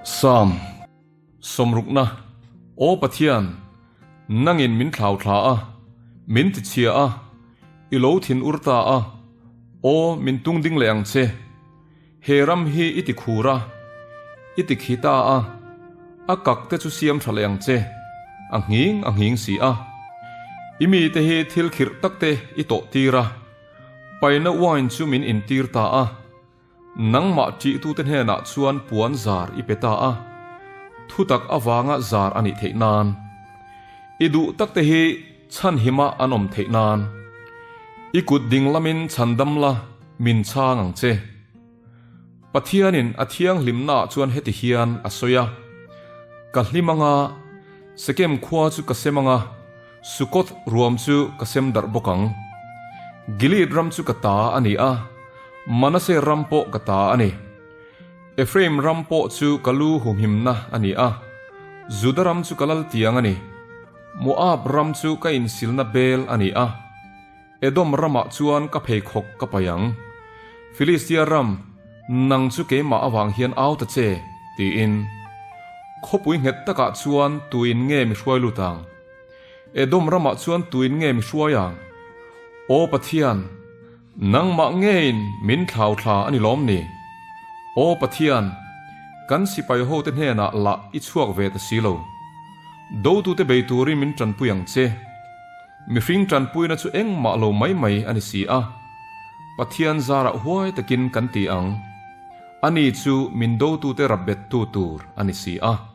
Psalm sawmrukna, Aw Pathian, nangin min thlau thla a, min tichhia a, i lo thin ur ta a, Aw, min tung ding leh ang che. He ram hi i ti khur a, i ti khi ta a, a kak te chu siam tha leh ang che, a nghing a nghing si a. I mite hi thil khirh tak te i tawh tir a, paina wine chu min intir ta a, nangmah ṭihtute hnenah chuan puan zar i pe ta a, thutak avanga zar a nih theih nan. I duh tak te hi chhanhima an awm theih nan. I kut ding lamin chhandam la min chhang ang che. Pathianin a thianghlimnaah chuan heti hian a sawi a, Ka hlim anga, Sekem khua chu ka sem anga, Sukoth ruam chu ka sem darh bawk ang. Gilead ram chu ka ta a ni a, Manasseh ram pawh ka ta a ni. Ephraim ram pawh chu ka lu humhimna a ni a, Juda ram chu ka lal tiang a ni. Moab ram chu ka insilna bel a ni a. Edom ramah chuan ka pheikhawk ka paih ang. Filistia ram, nang chu keimah avang hian au ta che, tiin. Khawpui nghet takah chuan tuin nge mi hruai lut ang? Edom ramah chuan tuin nge mi hruai ang? Aw Pathian, nangmah ngeiin min thlau thla a ni lawm ni? Aw Pathian, kan sipai hote hnenah lah i chhuak ve ta si lo. Dotute bei turin min tanpui ang che. Mihring tanpuina chu engmah lo mai mai a ni si a, Pathian zarah huai takin kan ti ang. Ani chu min dotute rap bettu tur a ni si a.